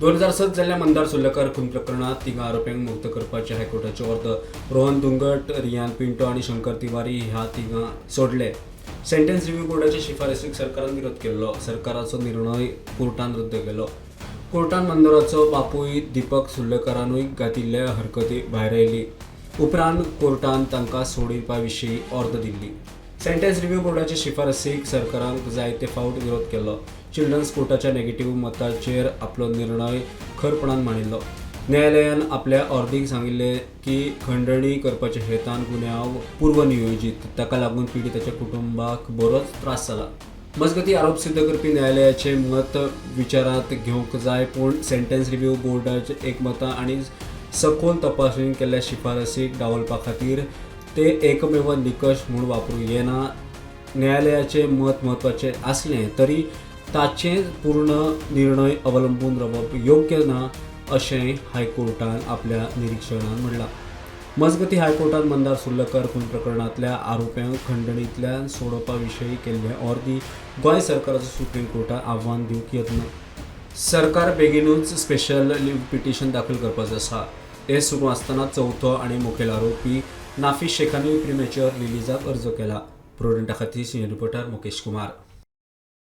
2007 जाल्ल्या मंदार सुर्लकार खून प्रकरणात तिगां आरोप्यांक मुक्त करपाचे हायकोर्टाचे ऑर्द. रोहन धुंगट, रियान पिंटो आनी शंकर तिवारी ह्या तिगां सोडले. सेंटेन्स रिव्ह्यू बोर्डाचे शिफारसीक सरकारान विरोध केल्लो. सरकाराचो निर्णय कोर्टान रद्द केलो. कोर्टान मंदाराचो बापूय दीपक सुर्लकारानूय घातिल्ल्या हरकती भायर आयली. उपरांत कोर्टान तांकां सोडपा विशीं ऑर्द दिल्ली. सेंटेन्स रिव्ह्यू बोर्डाचे शिफारसीक सरकारान जायते फावट विरोध केल्लो. चिल्ड्रन्स कोर्टाच्या नेगेटिव्ह मताचेर आपलो निर्णय खरपणान मांडिल्लो. न्यायालयान आपल्या ऑर्दीक सांगिल्लें की खंडणी करपाच्या हेतान गुन्यांव पूर्वनियोजीत, ताका लागून पिडिताच्या कुटुंबाक बरोच त्रास जाला. मजगती, आरोप सिद्ध करपी न्यायालयाचे मत विचारांत घेवंक जाय, पूण सेंटेन्स रिव्ह्यू बोर्डाचे एकमतां आनी सखोल तपासणी केल्ल्या शिफारसीक डावलपा खातीर ते एकमेव निकश म्हूण वापरूं येना. न्यायालयाचे मत म्हत्वाचें आसलें तरी ताचें पूर्ण निर्णय अवलंबून रावप योग्य ना, अशें हायकोर्टान आपल्या निरिक्षणान म्हणलां. मजगती, हायकोर्टान मंदार सुर्लकर खून प्रकरणांतल्या आरोप्यांक खंडणींतल्यान सोडोवपा विशीं केल्ले ऑर्दी गोंय सरकाराचो सुप्रीम कोर्टात आव्हान दिवंक यत्न. सरकार बेगिनूच स्पेशल लीव पिटिशन दाखल करपाचो आसा. हें सुरू आसतना चवथो आनी मुखेल आरोपी नाफी शेखानूय प्रिमेच्युअर रिलीजाक अर्ज केला. प्रुडंटा खातीर सिनियर रिपोर्टर मुकेश कुमार.